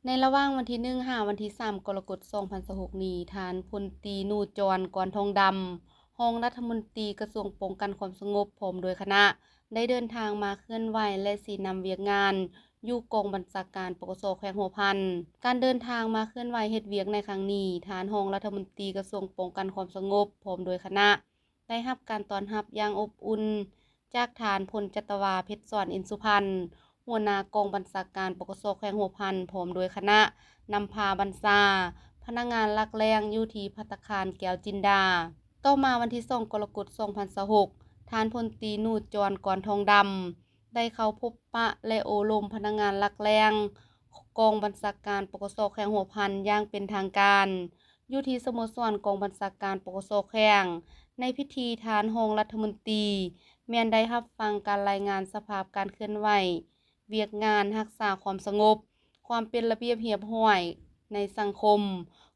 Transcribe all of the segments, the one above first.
ໃນລະຫວ່າງວັນທີໜຶ່ງ ຫາວັນທີສາມ ກໍລະກົດ ສອງພັນຊາວຫົກນີ້, ທ່ານພົນຕີ ໜູຈອນ ກອນທອງດຳ ຮອງລັດຖະມົນຕີກະຊວງປ້ອງກັນຄວາມສະຫງົບ ພ້ອມດ້ວຍຄະນະ ໄດ້ເດີນທາງມາເຄື່ອນໄຫວ ແລະ ຊີ້ນຳວຽກງານ ຢູ່ກອງບັນຊາການ ປກສ ແຂວງຫົວພັນ. ການເດີນທາງມາເຄື່ອນໄຫວເຮັດວຽກໃນຄັ້ງນີ້, ທ່ານຮອງລັດຖະມົນຕີກະຊວງປ້ອງກັນຄວາມສະຫງົບ ພ້ອມດ້ວຍຄະນະ ໄດ້ຮັບການຕ້ອນຮັບຢ່າງອົບອຸ່ນຈາກທ່ານ ພົນຈັດຕະວາ ເພັດສອນ ອິນສຸພັນ ຫົວໜ້າກອງບັນຊາການ ປກສ ແຂວງຫົວພັນ ພ້ອມດ້ວຍຄະນະ ນຳພາບັນຊາ, ພະນັກງານຫຼັກແຫຼ່ງຢູ່ທີ່ພັດຕາຄານແກ້ວຈິນດາ. ຕໍ່ມາວັນທີສອງ ກໍລະກົດ ສອງພັນຊາວຫົກ, ທ່ານພົນຕີ ໜູຈອນ ກອນທອງດຳ ໄດ້ເຂົ້າພົບປະ ແລະ ໂອ້ລົມພະນັກງານຫຼັກແຫຼ່ງກອງບັນຊາການ ປກສ ແຂວງຫົວພັນຢ່າງເປັນທາງການ ຢູ່ທີ່ສະໂມສອນກອງບັນຊາການ ປກສ ແຂວງ. ໃນພິທີ, ທ່ານຮອງລັດຖະມົນຕີ ແມ່ນໄດ້ຮັບຟັງການລາຍງານສະພາບການເຄື່ອນໄຫວວຽກງານຮັກສາຄວາມສະຫງົບ, ຄວາມເປັນລະບຽບຮຽບຮ້ອຍໃນສັງຄົມ,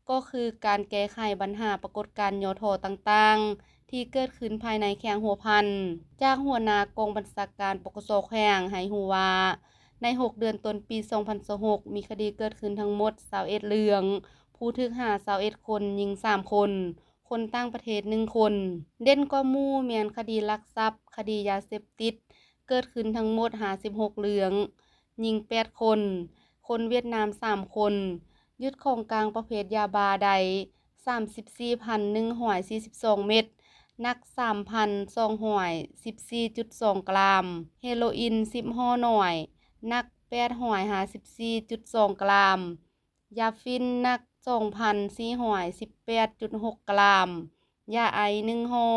ກໍຄືການແກ້ໄຂບັນຫາປາກົດການຫຍໍ້ທໍ້ຕ່າງໆ ທີ່ເກີດຂຶ້ນພາຍໃນແຂວງຫົວພັນ ຈາກຫົວໜ້າກອງບັນຊາການ ປກສ ແຂວງ ໃຫ້ຮູ້ວ່າ ໃນຫົກເດືອນຕົ້ນປີ ສອງພັນຊາວຫົກ ມີຄະດີເກີດຂຶ້ນທັງໝົດ ຊາວເອັດເລື່ອງ, ຜູ້ຖືກຫາ ຊາວເອັດຄົນ, ຍິງສາມຄົນ, ຄົນຕ່າງປະເທດໜຶ່ງຄົນ. ເດັ່ນກວ່າໝູ່ແມ່ນຄະດີລັກຊັບ, ຄະດີຢາເສບຕິດ ເກີດຂຶ້ນທັງໝົດ ຫ້າສິບຫົກເລື່ອງ, ຍິງແປດຄົນ, ຄົນຫວຽດນາມສາມຄົນ, ຍຶດຂອງກາງປະເພດຢາບ້າໄດ້ ສາມສິບສີ່ພັນໜຶ່ງຮ້ອຍສີ່ສິບສອງເມັດ, ໜັກສາມພັນສອງຮ້ອຍສິບສີ່ຈຸດສອງກຣາມ, ເຮໂລອິນສິບຫໍ່ນ້ອຍ, ໜັກແປດຮ້ອຍຫ້າສິບສີ່ຈຸດສອງກຣາມ, ຢາຝິ່ນ ໜັກສອງພັນສີ່ຮ້ອຍສິບແປດຈຸດຫົກກຣາມ, ຢາໄອສ໌ໜຶ່ງຫໍ່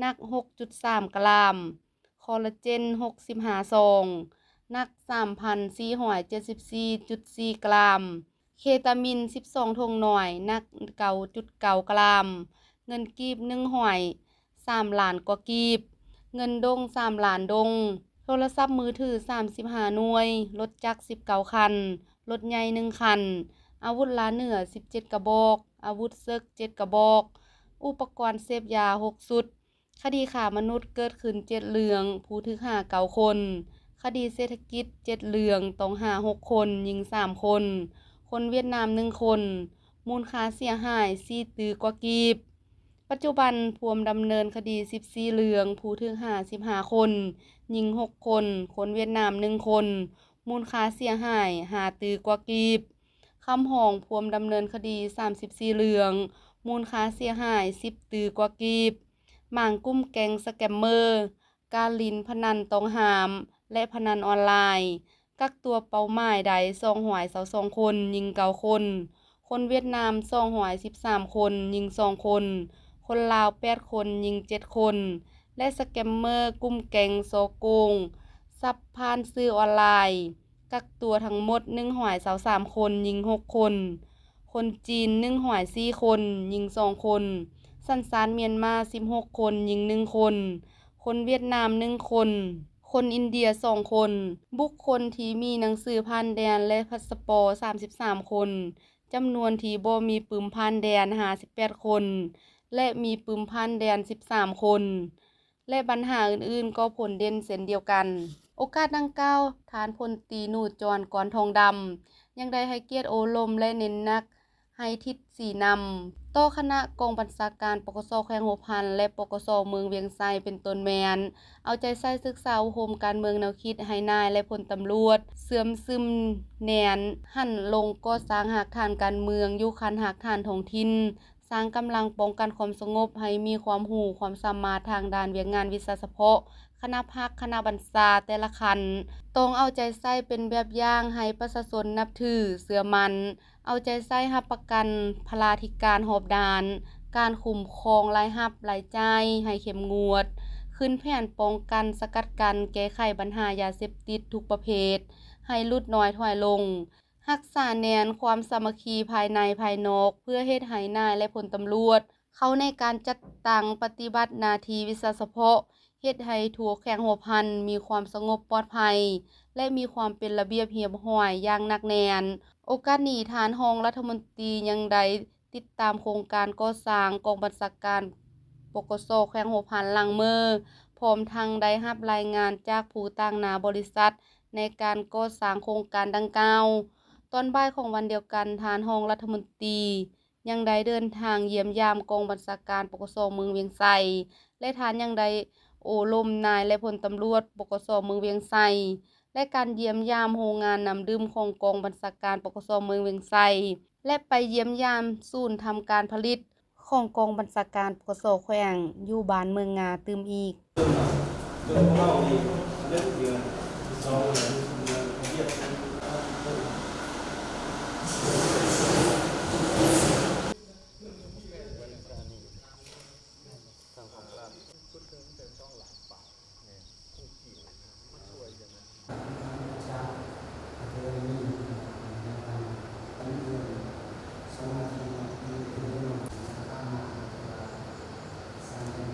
ໜັກຫົກຈຸດສາມກຣາມ, ຄໍລາເຈນຫົກສິບຫ້າຊອງ ໜັກສາມພັນສີ່ຮ້ອຍເຈັດສິບສີ່ຈຸດສີ່ກຣາມ, ເຄຕາມິນສິບສອງຖົງນ້ອຍ ໜັກເກົ້າຈຸດເກົ້າກຣາມ, ເງິນກີບໜຶ່ງຮ້ອຍສາມລ້ານກວ່າກີບ, ເງິນດົງສາມລ້ານດົງ, ໂທລະສັບມືຖືສາມສິບຫ້າໜ່ວຍ, ລົດຈັກສິບເກົ້າຄັນ, ລົດໃຫຍ່ໜຶ່ງຄັນ, ອາວຸດລ່າເນື້ອສິບເຈັດກະບອກ, ອາວຸດເສິກເຈັດກະບອກ, ອຸປະກອນເສບຢາຫົກຊຸດ. ຄະດີຄ້າມະນຸດເກີດຂຶ້ນເຈັດເລື່ອງ, ຜູ້ຖືກຫາເກົ້າຄົນ. ຄະດີເສດຖະກິດເຈັດເລື່ອງ, ຕ້ອງຫາຫົກຄົນ, ຍິງສາມຄົນ, ຄົນຫວຽດນາມໜຶ່ງຄົນ, ມູນຄ່າເສຍຫາຍສີ່ຕື້ກວ່າກີບ. ປັດຈຸບັນພວມດຳເນີນຄະດີສິບສີ່ເລື່ອງ, ຜູ້ຖືກຫາສິບຫ້າຄົນ, ຍິງຫົກຄົນ, ຄົນຫວຽດນາມໜຶ່ງຄົນ, ມູນຄ່າເສຍຫາຍຫ້າຕື້ກວ່າກີບ. ຄຳຮ້ອງພວມດຳເນີນຄະດີສາມສິບສີ່ເລື່ອງ, ມູນຄ່າເສຍຫາຍສິບຕື້ກວ່າກີບ. ໝາງກຸ່ມແກ້ງສະແກມເມີ, ການຫຼິ້ນພະນັນຕ້ອງຫ້າມ ແລະ ພະນັນອອນລາຍ, ກັກຕົວເປົ້າໝາຍໄດ້ສອງຮ້ອຍຊາວສອງຄົນ, ຍິງເກົ້າຄົນ, ຄົນຫວຽດນາມສອງຮ້ອຍສິບສາມຄົນ, ຍິງສອງຄົນ, ຄົນລາວແປດຄົນ, ຍິງເຈັດຄົນ ແລະ ສະແກມເມີກຸ່ມແກ້ງສໍ້ໂກງຊັບຜ່ານສື່ອອນລາຍ, ກັກຕົວທັງໝົດໜຶ່ງຮ້ອຍຊາວສາມຄົນ, ຍິງຫົກຄົນ, ຄົນຈີນໜຶ່ງຮ້ອຍສີ່ຄົນ, ຍິງສອງຄົນ, ສັນຊາດມຽນມາສິບຫົກຄົນ, ຍິງໜຶ່ງຄົນ, ຄົນຫວຽດນາມໜຶ່ງຄົນ, ຄົນອິນເດຍສອງຄົນ. ບຸກຄົນທີ່ມີໜັງສືຜ່ານແດນ ແລະ ພາສະປໍສາມສິບສາມຄົນ, ຈຳນວນທີ່ບໍ່ມີປຶ້ມຜ່ານແດນຫ້າສິບແປດຄົນ ແລະ ມີປຶ້ມຜ່ານແດນສິບສາມຄົນ ແລະ ບັນຫາອື່ນໆກໍພົ້ນເດັ່ນເຊັ່ນດຽວກັນ. ໂອກາດດັ່ງກ່າວ, ທ່ານພົນຕີ ໜູຈອນ ກອນທອງດຳ ຍັງໄດ້ໃຫ້ກຽດໂອ້ລົມ ແລະ ເນັ້ນໜັກໃຫ້ທິດຊີ້ນຳຕໍ່ຄະນະກອງບັນຊາການ ປກສ ແຂວງຫົວພັນ ແລະ ປກສ ເມືອງວຽງໄຊ ເປັນຕົ້ນແມ່ນ ເອົາໃຈໃສ່ສຶກສາອົບຮົມການເມືອງແນວຄິດໃຫ້ນາຍ ແລະ ພົນຕຳຫຼວດ ເຊື່ອມຊຶມແໜ້ນ, ຫັນລົງກໍ່ສ້າງຮາກຖານການເມືອງຢູ່ຂັ້ນຮາກຖານທ້ອງຖິ່ນ, ສ້າງກຳລັງປ້ອງກັນຄວາມສະຫງົບໃຫ້ມີຄວາມຮູ້ຄວາມສາມາດທາງດ້ານວຽກງານວິຊາສະເພາະ, ຄະນະພັກ, ຄະນະບັນຊາແຕ່ລະຂັ້ນ ຕ້ອງເອົາໃຈໃສ່ເປັນແບບຢ່າງໃຫ້ປະຊາຊົນນັບຖື, ເຊື່ອໝັ້ນ, ເອົາໃຈໃສ່ຮັບປະກັນພະລາທິການຮອບດ້ານ, ການຄຸ້ມຄອງລາຍຮັບ, ລາຍຈ່າຍໃຫ້ເຂັ້ມງວດ, ຂຶ້ນແຜນປ້ອງກັນ, ສະກັດກັ້ນ, ແກ້ໄຂບັນຫາຢາເສບຕິດທຸກປະເພດໃຫ້ຫຼຸດນ້ອຍຖອຍລົງ, ຮັກສາແໜ້ນຄວາມສາມັກຄີພາຍໃນພາຍນອກ ເພື່ອເຮັດໃຫ້ນາຍ ແລະ ພົນຕຳຫຼວດເຂົ້າໃນການຈັດຕັ້ງປະຕິບັດໜ້າທີ່ວິຊາສະເພາະ, ເຮັດໃຫ້ທົ່ວແຂວງຫົວພັນມີຄວາມສະຫງົບປອດໄພ ແລະ ມີຄວາມເປັນລະບຽບຮຽບຮ້ອຍຢ່າງໜັກແໜ້ນ. ໂອກາດນີ້, ທ່ານຮອງລັດຖະມົນຕີຍັງໄດ້ຕິດຕາມໂຄງການກໍ່ສ້າງກອງບັນຊາການ ປກສ ແຂວງຫົວພັນຫຼັງເມີ, ພ້ອມທັງໄດ້ຮັບລາຍງານຈາກຜູ້ຕາງໜ້າບໍລິສັດ ໃນການກໍ່ສ້າງໂຄງການດັ່ງກ່າວ. ຕອນບ່າຍຂອງວັນດຽວກັນ, ທ່ານຮອງລັດຖະມົນຕີຍັງໄດ້ເດີນທາງຢ້ຽມຢາມກອງບັນຊາການ ປກສ ເມືອງວຽງໄຊ ແລະ ທ່ານຍັງໄດ້ໂອ້ລົມນາຍ ແລະ ພົນຕຳຫຼວດ ປກສ ເມືອງວຽງໄຊ ແລະ ການຢ້ຽມຢາມໂຮງງານນ້ຳດື່ມຂອງກອງບັນຊາການ ປກສ ເມືອງວຽງໄຊ ແລະ ໄປຢ້ຽມຢາມສູນທຳການຜະລິດຂອງກອງບັນຊາການ ປກສ ແຂວງ ຢູ່ບ້ານເມືອງງາຕື່ມອີກ.